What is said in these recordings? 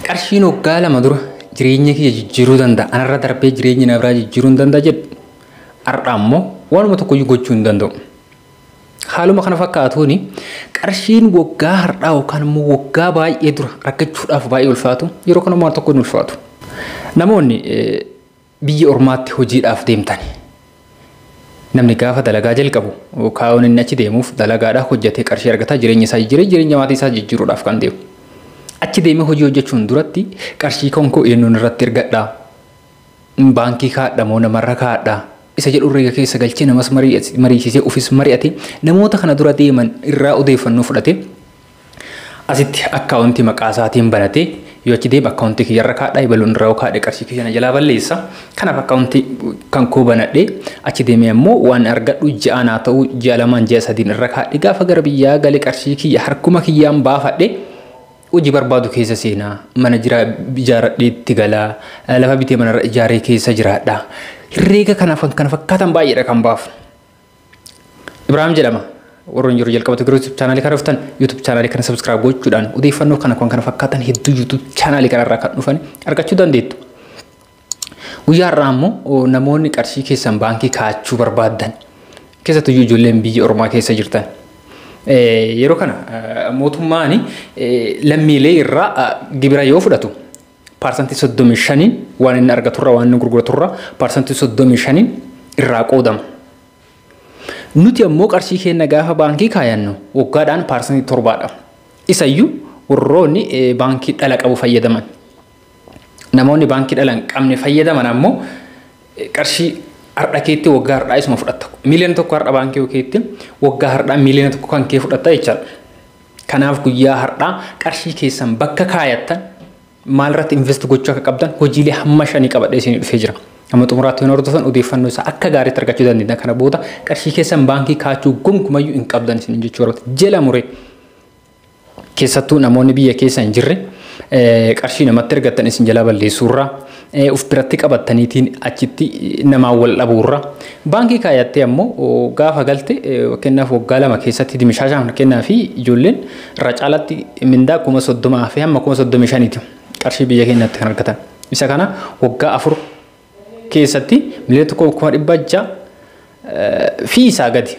Qarshiin waggaa 2 dura jireenya kiyya jijjiiruu danda'a. Anarra darbee jireenya na biraa jijjiiruu hin danda'a jedhu. Har'a ammoo waanuma tokkoyyuu gochuu hin danda'u. Haaluma kana fakkaatuuni qarshiin waggaa har'aa yookaan immoo waggaa baay'ee dura argachuudhaaf baay'ee ulfaatu yeroo kana waan tokko hin ulfaatu. Namoonni biyya ormaatti hojiidhaaf deemtan namni gaafa dalagaa jalqabu kaa'uun inni achi deemuuf dalagaadhaa hojjetee qarshii argataa jireenya isaa jijjiiree jireenya maatii isaa jijjiiruudhaaf kan deemu. Achi deemee hojii hojjechuun duratti qarshii kan koo eenyuun irratti ergadhaa, baankii kaadha moo namarra kaadhaa isa jedhu herreega keessa galchee namas mariisisee ofis mari'ate namoota kana dura deeman irraa odeeffannoo fudhate asitti akkaawuntii maqaa isaatiin banatee yoo achi deeme akkaawuntii kiyyarra kaadhaa ebaluun irraa kaadhe qarshii kiyya na jalaa balleessa. Kanaaf akkaawuntii kan koo banadhee achi deemee ammoo waan argadhu ji'aan haa ta'u ji'a 2 ji'a 3 irra kaadhe gaafa gara biyyaa gale qarshii kiyya harkuma kiyyaan baafadhe hojii barbaadu keessa seenaa, mana jiraa ijaaradhee itti galaa, lafa bitee manarra ijaaree keessa jiraadha. Herreega kanaaf kan fakkaatan baay'eedha kan baafu. Ibraahim jedhama. Warroon yeroo jalqabatu gara YouTube chaanaalii kana dhuftan YouTube chaanaalii kana subscribe gochuudhaan odeeffannoo kana kan kana fakkaatan hedduu YouTube chaanaalii kanarraa kan dhufan argachuu dandeettu. Guyyaa har'aa ammoo namoonni qarshii keessan baankii kaa'achuu barbaaddan keessattuu ijoolleen biyya ormaa keessa jirtan. Yeroo kana mootummaan lammiilee irraa gibira yoo fudhatu 35% waan inni argaturra waan inni gurguraturra 35% irraa qoodama. Nuti ammoo qarshii keenya gaafa baankii kaayannu waggaadhaan 7%dha. Isayyuu warroonni baankii dhala qabu fayyadaman. Namoonni baankii dhala hin qabne fayyadaman ammoo qarshii har'a keetti waggaa har'aa isuma fudhatta. Miiliyoona 1 har'a baankii keetti waggaa har'aa miiliyoona 1 kan kee fudhatta jechaadha. Kanaaf guyyaa har'aa qarshii keessan bakka kaayattan maalirratti invest gochuu akka qabdan hojiilee hamma 5 qabadhee isinii dhufee jira. Amma xumuraatti yoo hordoftan odeeffannoo isaa akka gaariitti argachuu dandeenya. Kana booda qarshii keessan baankii kaachuu gonkumayyuu hin qabdan isin jechuu barbaada. Jala muree keessattuu namoonni biyya keessa hin jirre qarshii namatti ergattan isin jalaa balleessuurraa uf biratti qabattaniitiin achitti namaan wal dhabuurraa baankii kaayattee ammoo gaafa galte kennaaf waggaa 2 keessatti dimishaashaan kennaa fi ijoolleen irra caalatti mindaa 30,000 fi hamma 35,000 qarshii biyya keenyatti kan argatan. Isa kana waggaa 4 keessatti 1,600,000 fi isaa gadi.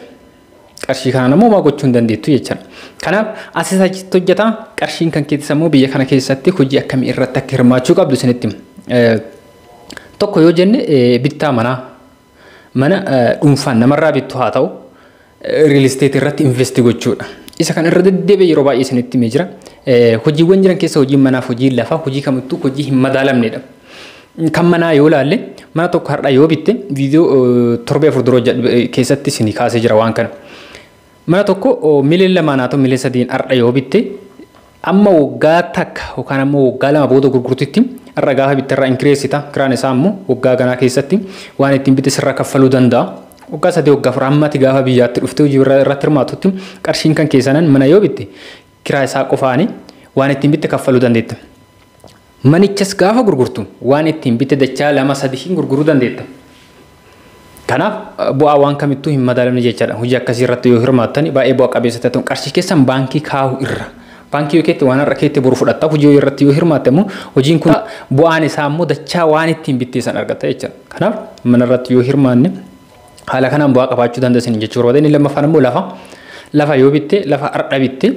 Qarshii kana ammoo maa gochuu hin dandeettu jechaadha. Kanaaf asis achitti hojjetaa qarshiin kan keetis ammoo biyya kana keessatti hojii akkamii irratti akka hirmaachuu qabdu isinitti hima. Tokko yoo jenne bittaa manaa mana dhuunfaan namarraa bittu haa ta'u real estate irratti invest gochuudha. Isa kan irra deddeebi'ee yeroo baay'ee isinitti himee jira. Hojiiwwan jiran keessa hojiin manaaf hojiin lafaa hojii kamittuu hojii hin madaalamnedha. Kan manaa yoo ilaalle mana tokko har'a yoo bitte viidiyoo torbee 4 dura keessatti isinii kaasee jira waan kana. Mana tokko miiliyoona 2 haa ta'u miiliyoona 3 har'a yoo bitte amma waggaa 1 yookaan ammoo waggaa 2 booda gurgurtitti har'a gaafa bitte irraa inkireessita. Kiraan isaa ammoo waggaa ganaa keessatti waan ittiin bitte sirraa kaffaluu danda'a. Waggaa 3 waggaa 4 ammatti gaafa biyyaatti dhuftee hojii irratti hirmaatutti qarshiin kan keessanan mana yoo bitte kiraa isaa qofaani waan ittiin bitte kaffaluu dandeetta. Manichas gaafa gurgurtu waan ittiin bitte dachaa 2 3 gurguruu dandeetta. Kanaaf bu'aa waan kamittuu hin madaalamne jechaadha. Hojii akkasii irratti yoo hirmaattan baay'ee bu'a qabeessa ta'u qarshii keessan baankii kaa'uu irra. Baankii yoo keetti waan har'a keetti boru fudhatta. Hojii irratti yoo hirmaatte immoo hojiin kun bu'aan isaa immoo dachaa waan ittiin bittee san argatta jechaadha. Kanaaf mana irratti yoo hirmaanne haala kanaan bu'aa qabaachuu dandeessan jechuu barbaada. Inni lammaffaan immoo lafa. Lafa yoo bitte lafa har'a bitte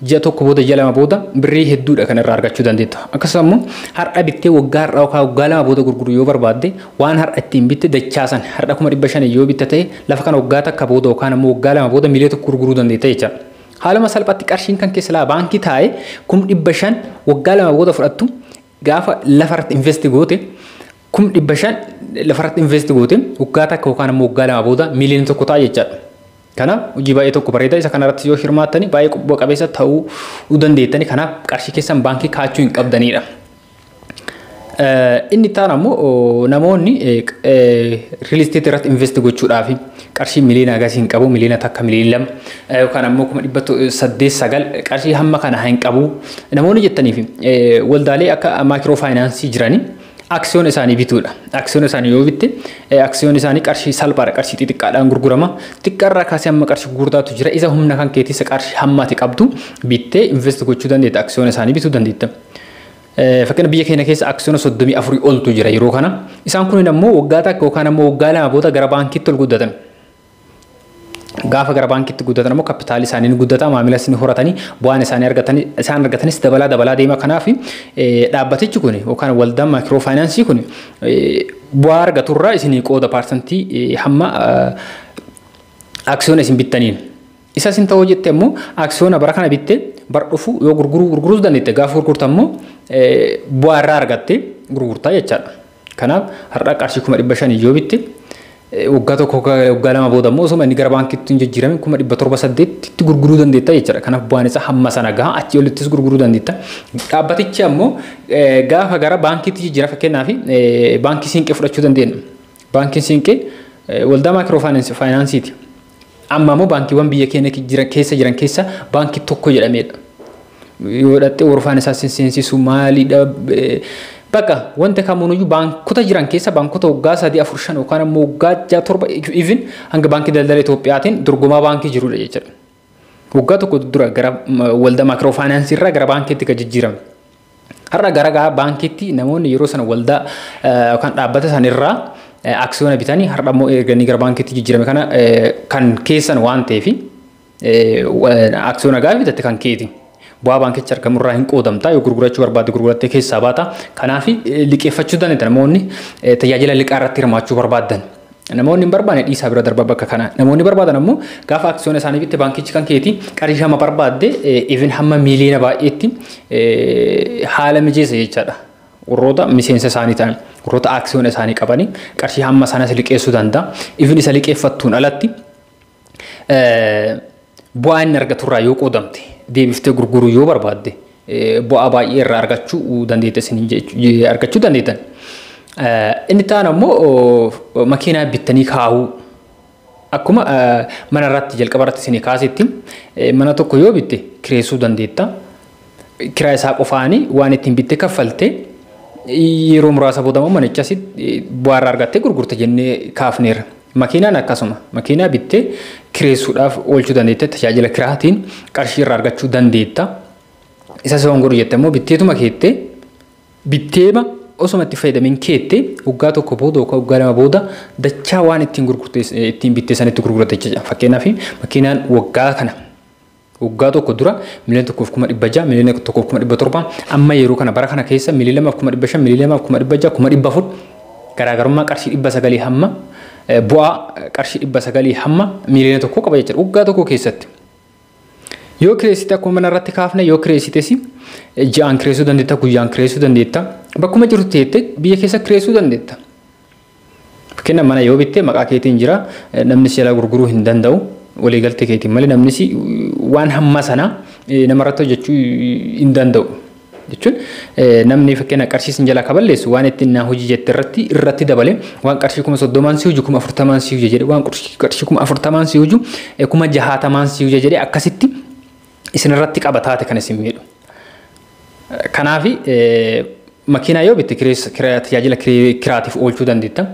ji'a 1 booda ji'a 2 booda birrii hedduudha kan irraa argachuu dandeettu. Akkasumas immoo har'a bittee waggaa har'aa yookaan waggaa 2 booda gurguruu yoo barbaadde waan har'a ittiin bitte dachaa san har'a 500,000 yoo bitte ta'e lafa kana waggaa 1 booda yookaan immoo waggaa 2 booda miiliyoona 1 gurguruu dandeetta jechaadha. Haaluma salphaatti qarshiin kan keessa laa baankii taa'ee 500,000 waggaa 2 booda fudhattu gaafa lafa irratti invest goote 500,000 lafa irratti invest goote waggaa 1 yookaan immoo waggaa 2 booda miiliyoona 1 ta'a jechaadha. Kanaaf hojii baay'ee tokko bareeda isa kanarratti yoo hirmaattani baay'ee bu'a qabeessa ta'uu dandeettani. Kanaaf qarshii keessan baankii kaachuu hin qabdanidha. Inni itti aanu ammoo namoonni real estate irratti invest gochuudhaaf qarshii miliyoona hagasii hin qabu, miliyoona 1 miliyoona 2 yookaan ammoo 809,000 qarshii hamma kana hin qabu namoonni jettaniif waldaalee akka maayikiroo faayinaansii jiranii aksiyoona isaanii bituudha. Aksiyoona isaanii yoo bitte aksiyoon isaanii qarshii salphaadha, qarshii xixiqqaadhaan gurgurama. Xiqqaarraa kaasee hamma qarshii gurgurtaatu jira. Isa humna kan keetii isa qarshii hamma ati qabdu bittee invest gochuu dandeetta, aksiyoona isaanii bituu dandeetta. Fakkeenya biyya keenya keessa aksiyoona 34 oltu jira yeroo kana. Isaan kun immoo waggaa 1 yookaan immoo waggaa 2 booda gara baankiitti ol guddatan. Gaafa gara baankiitti guddatan immoo kapitaalli isaanii ni guddata, maamilas ni horatanii, bu'aan isaanii argatanii isaan argatanis dabalaa dabalaa deema. Kanaaf dhaabbatichi kun yookaan waldaan maayikiroo faayinaansii kun bu'aa argaturraa isinii qooda paarsantii hamma aksiyoona isin bittaniin. Isa isin ta'uu jette immoo aksiyoona bara kana bitte bara dhufu yoo gurguruu gurguruus dandeette, gaafa gurgurta immoo bu'aa irraa argatte gurgurtaa jechaadha. Kanaaf har'a qarshii 500,000 yoo bitte waggaa 1 waggaa 2 booda immoo osoo inni gara baankiitti hin jijjiiramin 708,000tti gurguruu dandeetta jechaadha. Kanaaf bu'aan isaa hamma sana gaha, achii olittis gurguruu dandeetta. Dhaabbatichi ammoo gaafa gara baankiitti jijjiira, fakkeenyaaf baankii Siinqee fudhachuu dandeenya. Baankiin Siinqee waldaa maayikiroo faayinaansiiti. Amma immoo baankiiwwan biyya keenya keessa jiran keessa baankii tokko jedhamedha. Yoo dhattee warfaan isaa seensisu maalidha? Bakka wanta kamuunuyyuu baankota jiran keessa baankota waggaa 3 4 5 yookaan immoo waggaa 6 7 even hanga baankii daldala Itoophiyaatiin dorgomaa baankii jirudha jechuudha. Waggaa 1 dura gara waldaa maayikiroo faayinaansii irraa gara baankiitti kan jijjiirame. Har'a gara baankiitti namoonni yeroo sana waldaa yookaan dhaabbata sanirraa aksiyoona bitanii har'a immoo erganii gara baankiitti jijjiirame kana kan keessan waan ta'eef aksiyoona gaafa bitatte kan keeti. Bu'aa baankicha argamurraa hin qoodamta, yoo gurgurachuu barbaadde gurgurattee keessaa baata. Kanaaf liqeeffachuu dandeetta namoonni tajaajila liqaa irratti hirmaachuu barbaadan. Namoonni hin barbaanne dhiisaa bira darba bakka kana. Namoonni barbaadan ammoo gaafa aksiyoona isaanii bitte baankichi kan keeti, qarshii hamma barbaadde even hamma miiliyoona baay'eetti haala mijeessa jechaadha. Warroota miseensa isaanii ta'an, warroota aksiyoona isaanii qabanii qarshii hamma sanas liqeessuu danda'a. Even isa liqeeffattuun alatti bu'aa inni argaturraa yoo qoodamte, deebiftee gurguruu yoo barbaadde, bu'aa baay'ee irraa argachuu dandeetta isin argachuu dandeettan. Inni taan ammoo makiinaa bittanii kaa'uu. Akkuma mana irratti jalqaba irratti isinii kaasetti, mana tokko yoo bitte kireessuu dandeetta. Kiraa isaa qofaanii waan ittiin bitte kaffalte yeroo muraasa booda immoo manicha bu'aa irraa argattee gurgurte jennee kaafneerra. Makiinaan akkasuma makiinaa bittee kireessuudhaaf oolchuu dandeetta, tajaajila kiraatiin qarshii irraa argachuu dandeetta. Isa si godhu jette immoo bitteetuma keettee bitteema osuma itti fayyadamin keettee waggaa 1 booda yookaan waggaa 2 booda dachaa waan ittiin gurgurte ittiin bittee sanitti gurguratte jechuudha. Fakkeenyaaf makiinaan waggaa kana waggaa 1 dura 1,600,000, 1,700,000, amma yeroo kana bara kana keessa 2,500,000, 2,600,000, 400,000, garaagarummaa qarshii 900 hamma bu'aa qarshii 900 hamma miiliyoona 1 qaba jechuudha waggaa 1 keessatti. Yoo kireessite akkuma mana irratti kaafne, yoo kireessites ji'aan kireessuu dandeetta, guyyaan kireessuu dandeetta, bakkuma jirtu teettee biyya keessa kireessuu dandeetta. Fakkeenyaaf mana yoo bitte maqaa keetiin jira, namni si jalaa gurguruu hin danda'u waliigaltee keetiin malee, namni si waan hamma sana namarratti hojjechuu hin danda'u. Jechuun namni fakkeenya qarshii sin jalaa kaballeessu waan ittiin naa hojii jette irratti dabale, waan qarshii 30,000 si hojii 40,000 si hojii jedhe, waan qarshii 40,000 si hojii 60,000 si hojii jedhe akkasitti isin irratti qaba taate kan isin miidhu. Kanaaf makiinaa yoo bitte tajaajila kiraatiif oolchuu dandeetta.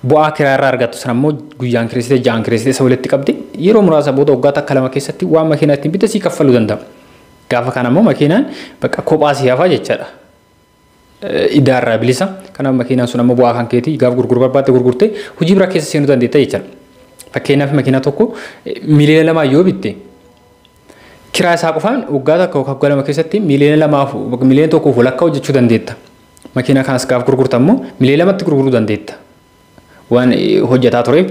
Bu'aa kiraa irraa argattu sana immoo guyyaan kireessite, ja'aan kireessite isa walitti qabde yeroo muraasa booda waggaa 1 2 keessatti waan makiinaa ittiin bitte sii kaffaluu danda'a. Gaafa kana immoo makiinaan bakka kophaa si hafaa jechaadha. Idaarraa bilisa. Kanaaf makiinaan sun ammoo bu'aa kan keetii, gaafa gurguruu barbaadde gurgurtee hojii biraa keessa seenuu dandeetta jechaadha. Fakkeenyaaf makiinaa tokko miiliyoona 2 yoo bitte kiraa isaa qofaan waggaa 1 yookaan waggaa 2 keessatti miiliyoona 2f miiliyoona 1f walakkaa hojjechuu dandeetta. Makiinaa kanas gaafa gurgurta immoo miiliyoona 2tti gurguruu dandeetta. Waan hojjetaa tureef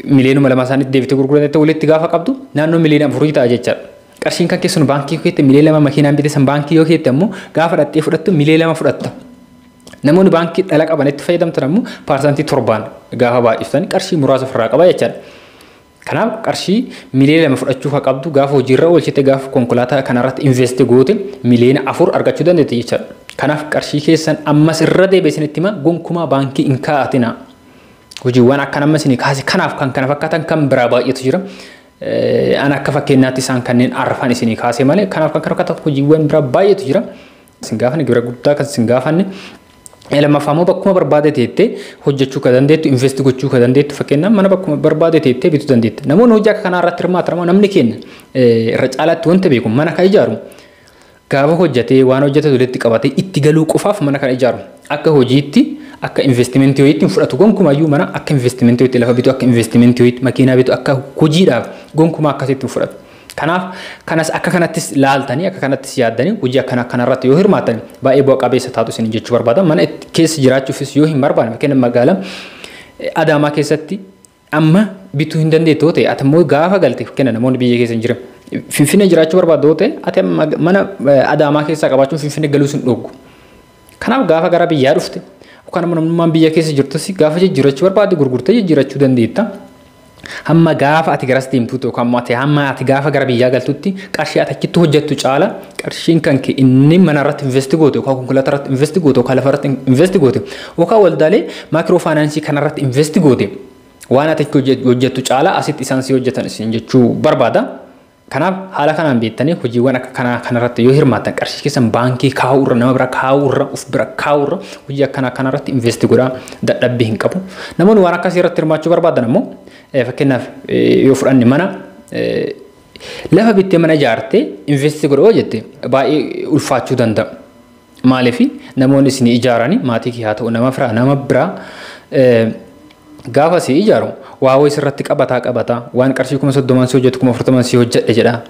miiliyoonuma 2 isaaniitti deebitee gurguruu dandeetta, walitti gaafa qabdu naannoo miiliyoona 4 ta'a jechaadha. Qarshiin kan keessan baankii yoo keette miiliyoona 2 makiinaan bite san baankii yoo keette ammoo gaafa dhattee fudhattu miiliyoona 2 fudhatta. Namoonni baankii dhala qaban itti fayyadamtan ammoo paarsantii 7n gaafa baay'iftan qarshii muraasa ofirraa qaba jechaadha. Kanaaf qarshii miiliyoona 2 fudhachuu kan qabdu gaafa hojiirra oolchite, gaafa konkolaataa kanarratti invest goote miiliyoona 4 argachuu dandeette jechaadha. Kanaaf qarshii keessan ammas irra deebi'ee isinitti hima, gonkumaa baankii hin kaa'atina. Hojiiwwan akka amma isinii kaase kanaaf kan kana fakkaatan kan biraa baay'eetu jira. An akka fakkeenyaatti isaan kanneen arfan isinii kaase malee kanaaf kan kana fakkaatan hojiiwwan biraa baay'eetu jira. Isin gaafanne gibira guddaa kan isin gaafanne. Lammaffaa immoo bakkuma barbaade teettee hojjechuu kan dandeettu, invest gochuu kan dandeettu, fakkeenyaaf mana bakkuma barbaade teettee bituu dandeetta. Namoonni hojii akka kanaa irratti hirmaatan immoo namni keenya irra caalaatti wanta beeku mana kan ijaaru Gaafa hojjetee waan hojjete walitti qabatee itti galuu qofaaf mana kana ijaaru. Akka hojiitti, akka investimentii hojiitti hin fudhatu gonkumayyuu. Mana akka investimentii hojiitti, lafa bitu akka investimentii hojiitti, makiinaa bitu akka hojiidhaaf gonkumaa akkasitti hin fudhatu. Kanaaf kanas akka kanattis laaltanii, akka kanattis yaaddanii, hojii akkana kanarratti yoo hirmaattan baay'ee bu'a qabeessa taatu isin jechuu barbaada. Mana keessa jiraachuufis yoo hin barbaanne, fakkeenya magaalaa Adaamaa keessatti amma bituu hin dandeettu yoo ta'e, ati immoo gaafa galte, fakkeenya namoonni biyya keessa hin jiran Finfinnee jiraachuu barbaaddu yoo ta'e, ati mana Adaamaa keessaa qabaachuun Finfinnee galuu sin dhoggu. Kanaaf gaafa gara biyyaa dhufte yookaan immoo namummaan biyya keessa jirtus gaafa jijjiirachuu barbaadde gurgurtee jijjiirachuu dandeetta. Hamma gaafa ati garas deemtutti yookaan immoo hamma ati gaafa gara biyyaa galtutti qarshii ati achitti hojjettu caala qarshiin kan kee inni mana irratti invest goote yookaan konkolaataa irratti invest goote yookaan lafa irratti invest goote yookaan waldaalee micro finance kanarratti invest goote waan ati hojjettu caala asitti isaan si hojjetan isin jechuu barbaada. Kanaaf haala kanaan beektanii hojiiwwan akka kanaa kanarratti yoo hirmaattan, qarshii keessan baankii kaa'uu irra, nama bira kaa'uu irra, of bira kaa'uu irra hojii akkanaa kanarratti invest godhaa, dadhabbii hin qabu. Namoonni waan akkasii irratti hirmaachuu barbaadan ammoo, fakkeenyaaf yoo fudhanne, mana lafa bittee mana ijaartee invest godha yoo jette baay'ee ulfaachuu danda'a. Maaliif? Namoonni isin ijaaranii, maatii kee haa ta'u, nama firaa, nama biraa, gaafa si ijaaru waa wayii sirratti qabataa qabataa waan qarshii 30,000 si hojjetu 40,000 si hojjedhe jedha.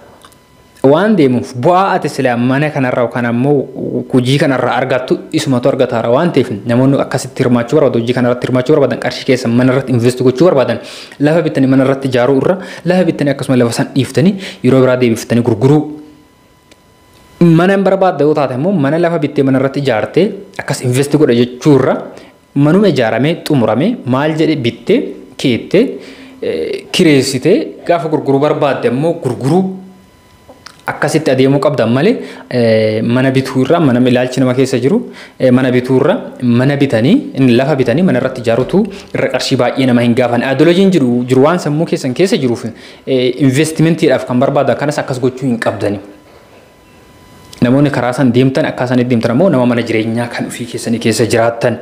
Waan deemuuf bu'aa ati silaa mana kanarraa yookaan ammoo hojii kanarraa argattu isumatu argataara waan ta'eef, namoonni akkasitti hirmaachuu barbaadu, hojii kanarratti hirmaachuu barbaadan, qarshii keessa mana irratti invest gochuu barbaadan, lafa bittanii mana irratti ijaaruu irra lafa bittanii akkasuma lafa san dhiiftanii yeroo biraa deebiftanii gurguruu. Mana hin barbaadda yoo taate immoo, mana lafa bittee mana irratti ijaartee akkas invest godha jechuurra manuma ijaaramee xumuramee maal jedhe bittee keettee kireessitee gaafa gurguruu barbaadde immoo gurguruu, akkasitti adeemuu qabdan malee, mana bituu irra, mana ilaalchi nama keessa jiru, mana bituu irra mana bitanii, lafa bitanii mana irratti ijaarutu irra qarshii baay'ee nama hin gaafan. Ideologyn jiru jiru waan sammuu keessan keessa jiruuf investimentiidhaaf kan barbaadan kanas akkas gochuu hin qabdani. Namoonni karaa san deemtan, akka isaan deemtan ammoo nama mana jireenyaa kan ofii keessanii keessa jiraattan,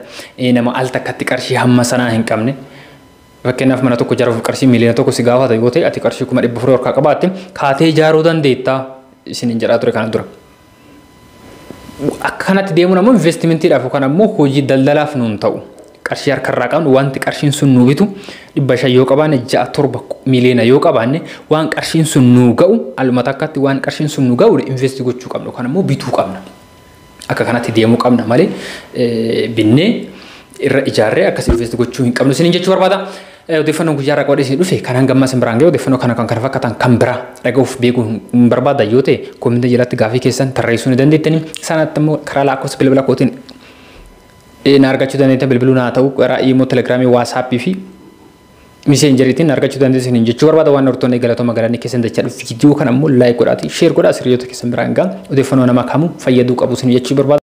nama al takkatti qarshii hamma sanaa hin qabne. Fakkeenyaaf mana tokko ijaaruuf qarshii 1 miiliyoona si gaafata yoo ta'e, ati qarshii 400,000 harkaa qabaatte kaatee ijaaruu dandeettaa isiniin jedhaa ture kana dura. Akka kanatti deemuun ammoo investimentiidhaaf yookaan ammoo hojii daldalaaf nuun ta'u. Qarshii harkarraa qabnu, wanti qarshiin sun nuu bitu 500 yoo qabaanne, 6, 7 miiliyoona yoo qabaanne, waan qarshiin sun nuu ga'u, aluma takkatti waan qarshiin sun nuu ga'u invest gochuu qabna yookaan ammoo bituu qabna. Akka kanatti deemuu qabna malee binnee irra ijaarree akkas invest gochuu hin qabnu isiniin jechuu barbaada. Odeeffannoon guyyaa irraa qabadhee isin dhufe kan hanga ammaa isin biraan ga'e. Odeeffannoo kana kan kana fakkaatan kan biraa dhaga'uuf beekuu hin barbaadan yoo ta'e, comment jalatti gaafii keessan tarreessuu ni dandeettanii. Sanatti immoo karaa lakkoofsa bilbila kootiin na argachuu dandeettan, bilbiluu naa ta'u, karaa imo, Telegramii, WhatsAppii fi Messengeriitiin argachuu dandeessan jechuu barbaada. Waan hortoonni galatooma, galanni keessan dachaa dhufu. Viidiyoo kana immoo like godhaatii share godhaa, hiriyoota keessan biraan ga'a. Odeeffannoo nama kamuu fayyaduu qabu isin jechuu barbaada.